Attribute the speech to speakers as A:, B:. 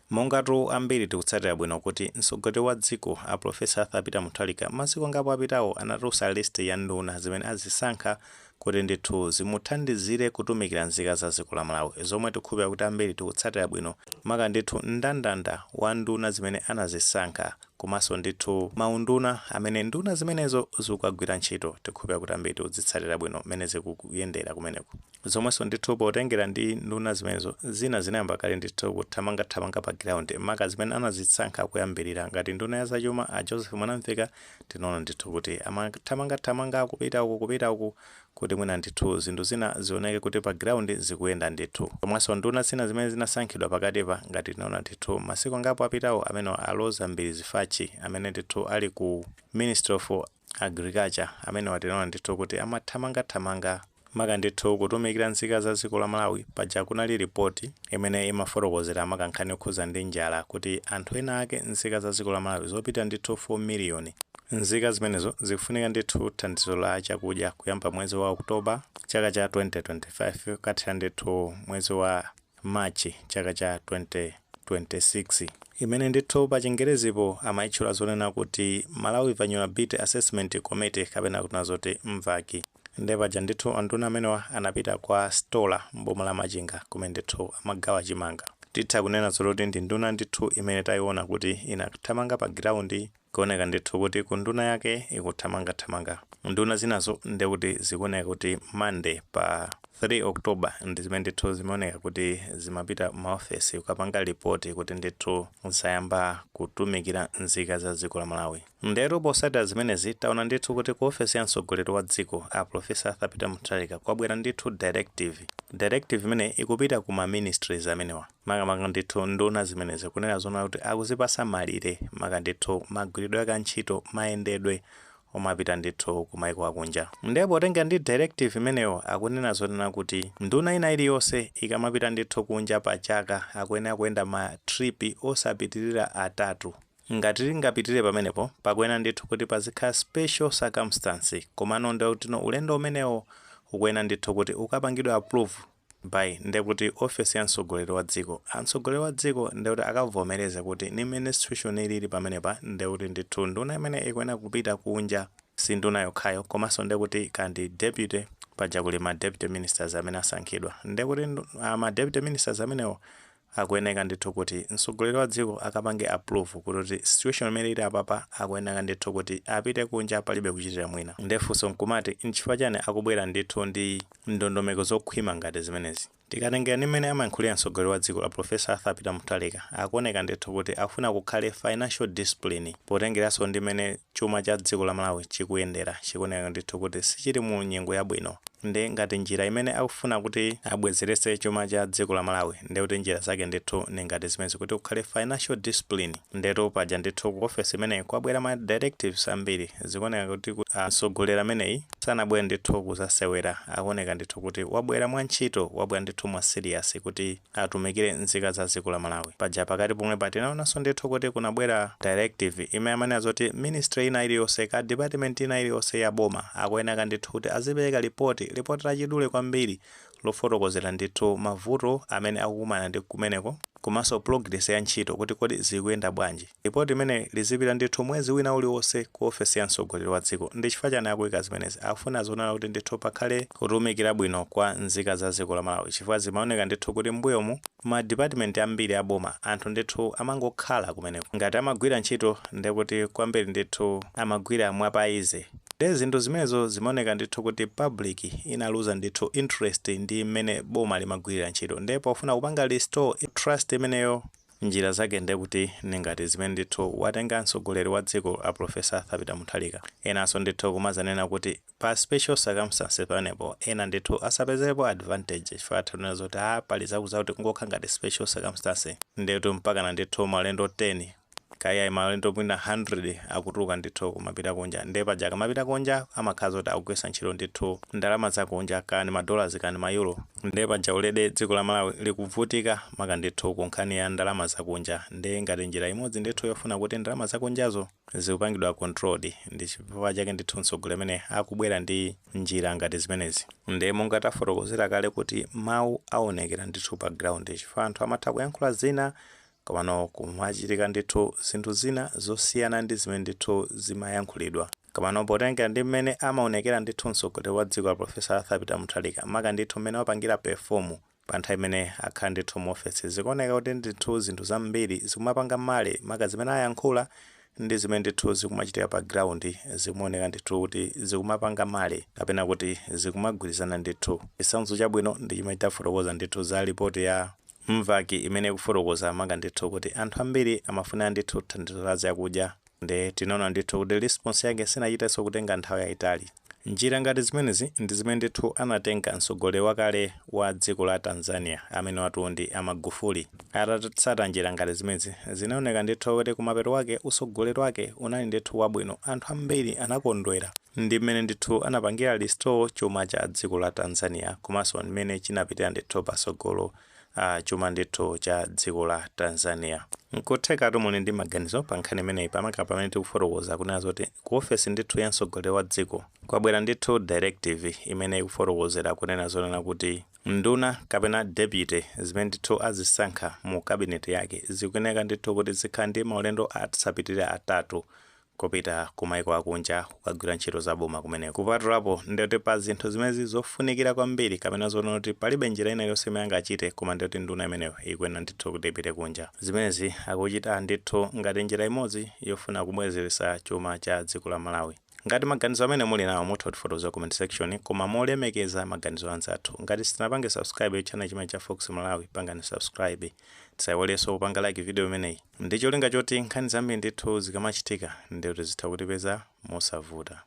A: Mongatu ambiri tikutsatira bwino kuti mtsogoleri wa dziko a Professor Arthur Peter Mutharika masiku angapo apitawo anatulutsa list ya nduna zimene azisankha kuti ndithu zimuthandizire kutumikira nzika za dziko la Malawi, zomwe tikukhulupirira kuti ambiri tikutsatira bwino maka ndithu mndandanda wa nduna zimene anazisankha komanso ndithu maunduna amene nduna zimenezo zikukagwira ntchito. Tikukhulupirira kuti ambiri tikudzitsatira bwino mmene zikuyendera kumeneko, zomwenso ndithu potengera ndi nduna zimenezo zina zinayamba kale ndithu kuthamangathamanga pa ground, maka zimene anazisankha kuyambirira ngati nduna ya zachuma a Joseph Mwanamveka. Tinaona ndithu kuti amathamangathamanga kupita uku, kupita uku, kuti mwina ndithu zinthu zina zioneke kuti pa ground zikuyenda ndithu. Komanso nduna zina zimene zinasankhidwa pakatipa, ngati tinaona ndithu masiku angapo apitawo amene a Roza Mbilizi Fachi amene ndithu ali ku Ministry of Agriculture, amene tinaona ndithu kuti amathamangathamanga maka ndithu kutumikira nzika za dziko la Malawi. Paja kunali ripoti imene imafotokozera maka nkhani yokhuza ndi njala, kuti anthu ena ake, nzika za dziko la Malawi zopita ndithu 4 miliyoni, nzika zimenezo zikufunika ndithu thandizo la chakudya kuyamba mwezi wa Oktoba chaka cha 2025 kukathera ndithu mwezi wa Machi chaka cha 2026, imene ndithu pa Chingerezipo amayitchula zonena kuti Malawi Vulnerability Assessment Committee, kapena kunena zoti MVAC. Ndiye paja ndithu anduna amenewa anapita kwa Stola mboma la Machinga kumene ndithu amagawa chimanga. Titha kunena zoti ndi nduna ndithu imene tayiona kuti inathamanga pa ground, kuoneka ndithu kuti ku nduna yake ikuthamangathamanga. Nduna zinazo ndekuti zikuoneka kuti Monday pa 3 October ndi zimene ndithu zimaoneka kuti zimapita maofesi kukapanga ripoti kuti ndithu zayamba kutumikira nzika za dziko la Malawi. Ndetu posatira zimenezi taona ndithu kuti ku ofesi ya mtsogoleri wa dziko a Professor Arthur Peter Mutharika kwabwera ndithu directive. Directive imene ikupita ku ma ministries amenewa, makamaka ndithu nduna zimenezi, kunena zona kuti akuzipasa malire maka ndithu magwiridwe ake a ntchito, mayendedwe omapita ndithu kumaiko akunja. Ndipo potenga ndi directive imeneyo, akunena zonena kuti nduna ina iliyonse ikamapita ndithu kunja pa chaka akuyenera kuyenda ma trip osapitirira atatu. Ngati lingapitirire pamenepo, pakuyenera ndithu kuti pazikhala special circumstance, komano ndekuti ulendo umenewo ukuyenera ndithu kuti ukapangidwe approve by ndekuti ofesi ya mtsogoleri wa dziko. Amtsogoleri wa dziko ndekuti akavomereze kuti ni mmene situation ilili pamenepa, ndekuti ndithu nduna imene ikuyenera kupita kunja si nduna yokhayo, komanso ndekuti kandi deputy. Paja kuli ma deputy ministers amene asankhidwa, ndekuti ma deputy ministers amenewo akuyeneka ndithu kuti mtsogoleri wa dziko akapange approve kuti situation imene ili apapa akuyeneka ndithu kuti apite kunja, palibe kuchitira mwina. Ndefunso nkumati, nchifukwa chani akubwera ndithu ndi ndondomeko zokhwima ngati zimenezi? Tikatengera ndi mmene amayankhulira mtsogoleri wa dziko la Professor Arthur Peter Mutharika, akuoneka ndithu kuti akufuna kukhale financial discipline, potengeranso ndi mmene chuma cha dziko la Malawi chikuyendera, chikuoneka ndithu kuti sichili mu nyengo yabwino. Ndi ngati njira imene akufuna kuti abwezeretse chuma cha dziko la Malawi, ndekuti njira zake ndithu ni ngati zimenezi, kuti kukhale financial discipline. Ndetu paja ndithu ku ofesi imeneyi kwabwera ma directives ambiri. Zikuoneka kuti mtsogoleri ameneyi sanabwere ndithu kuzasewera, akuoneka ndithu kuti wabwera mwa ntchito, wabwera ndithu mwa serious kuti atumikire nzika za dziko la Malawi. Paja pakati pomwe patinaonanso ndithu kuti kunabwera directive imene amanena zoti ministry ina iliyonse ka department ina iliyonse ya boma akuyeneka ndithu kuti azipereka ripoti, ripoti lachidule kwambiri lofotokozera ndithu mavuto amene akukumana ndi kumeneko komanso progress ya ntchito, kuti kodi zikuyenda bwanji. Ripoti imene lizipita ndithu mwezi wina uliwonse ku ofesi ya mtsogoleri wa dziko. Ndi chifukwa chani akuyika zimenezi? Akufuna zonena kuti ndithu pakhale kutumikira bwino kwa nzika za dziko la Malawi, chifukwa zimaoneka ndithu kuti mbuyomu ma department ambiri aboma anthu ndithu amangokhala kumeneko. Ngati amagwira ntchito, ndekuti kwambiri ndithu amagwira mwapaize. Ndi zinthu zimenezo zimaoneka ndithu kuti public inaluza ndithu interest ndi mmene boma limagwirira ntchito. Ndipo pofuna kupanga restore trust imeneyo, njira zake ndekuti ningati zimene ndithu watenga mtsogoleri wa dziko a Professor Arthur Peter Mutharika. Enanso ndithu kumazanena kuti pa special circumstances pamenepo ena ndithu asapezerepo advantage, chifukwa athanena zoti a pali zakuzakuti kungokhala ngati special circumstance, ndetu mpakana ndithu maulendo 10 kaya maulendo mwina 100 akutuluka ndithu kumapita kunja. Ndiye paja akamapita kunja amakhala zoti akugwiritsa ntchito ndithu ndalama zakunja, kani ma dollars kani ma euro. Ndiye paja ulede dziko la Malawi likuvutika maka ndithu ku nkhani ya ndalama zakunja. Ndiye ngati njira imodzi ndithu yofuna kuti ndalama zakunjazo zikupangidwa controlled, ndi chifukwa chake ndithu mtsogoleri amene akubwera ndi njira ngati zimenezi. Ndiye monga tafotokozera kale kuti mawu aonekera ndithu pa ground, chifukwa anthu amatha kuyankhula zina. Komano kumachitika ndithu zinthu zina zosiyana ndi zimene ndithu zimayankhulidwa. Komano potengera ndi mmene amaonekera ndithu mtsogoleri wa dziko la Professor Arthur Peter Mutharika, maka ndithu mmene wapangira perform pa nthawi imene akhala ndithu mu ofesi, zikuoneka kuti ndithu zinthu zambiri zikumapanga marry, maka zimene ayankhula ndi zimene ndithu zikumachitika pa ground, zikumaoneka ndithu kuti zikumapanga marry kapena kuti zikumagwirizana ndithu. Chitsanzo chabwino ndi chimene tafotokoza ndithu za ripoti ya MVAC imene ikufotokoza maka ndithu kuti anthu ambiri amafuna ndithu thandizo la zakudya, ndi tinaona ndithu kuti response yake sinachitenso kutenga nthawi yayitali. Njira ngati zimenezi ndi zimene ndithu anatenga mtsogoleri wakale wa dziko la Tanzania amene watu ndi a Magufuli. Atatsata njira ngati zimenezi, zinaoneka ndithu kuti kumapeto wake utsogoleri wake unali ndithu wabwino. Anthu ambiri anakondwera ndi mmene ndithu anapangira restore chuma cha dziko la Tanzania, komanso mmene chinapitira ndithu pasogolo chuma ndithu cha dziko la Tanzania. Nkuthekatu muli ndi maganizo pa nkhani imeneyi, pamaka pamene tikufotokoza kunena zoti ku ofesi ndithu ya mtsogoleri wa dziko kwabwera ndithu directive imene ikufotokozera kunena zonena kuti nduna kapena deputy zimene ndithu azisankha mu cabinet yake zikuyeneka ndithu kuti zikhala ndi maulendo asapitirira atatu kupita kumaiko akunja kukagwira ntchito za boma kumeneko. Kupatulapo ndikuti pa zinthu zimenezi zofunikira kwambiri kapena zonena kuti palibe njira ina iliyonse imene angachite, koma ndikuti nduna imeneyo ikuyenera ndithu kuti ipite kunja. Zimenezi akuchita ndithu ngati njira imodzi yofuna kubwezeretsa chuma cha dziko la Malawi. Ngati maganizo amene muli nawo, mutha kutifotokoza comment section, koma molemekeza maganizo anzathu. Ngati sitinapange subscribe channel chimene cha Fox Malawi, pangani subscribe. Tisayiwalenso kupanga like video imeneyi ndi cholinga choti nkhani zambiri ndithu zikamachitika ndikuti zitha kutipeza mosavuta.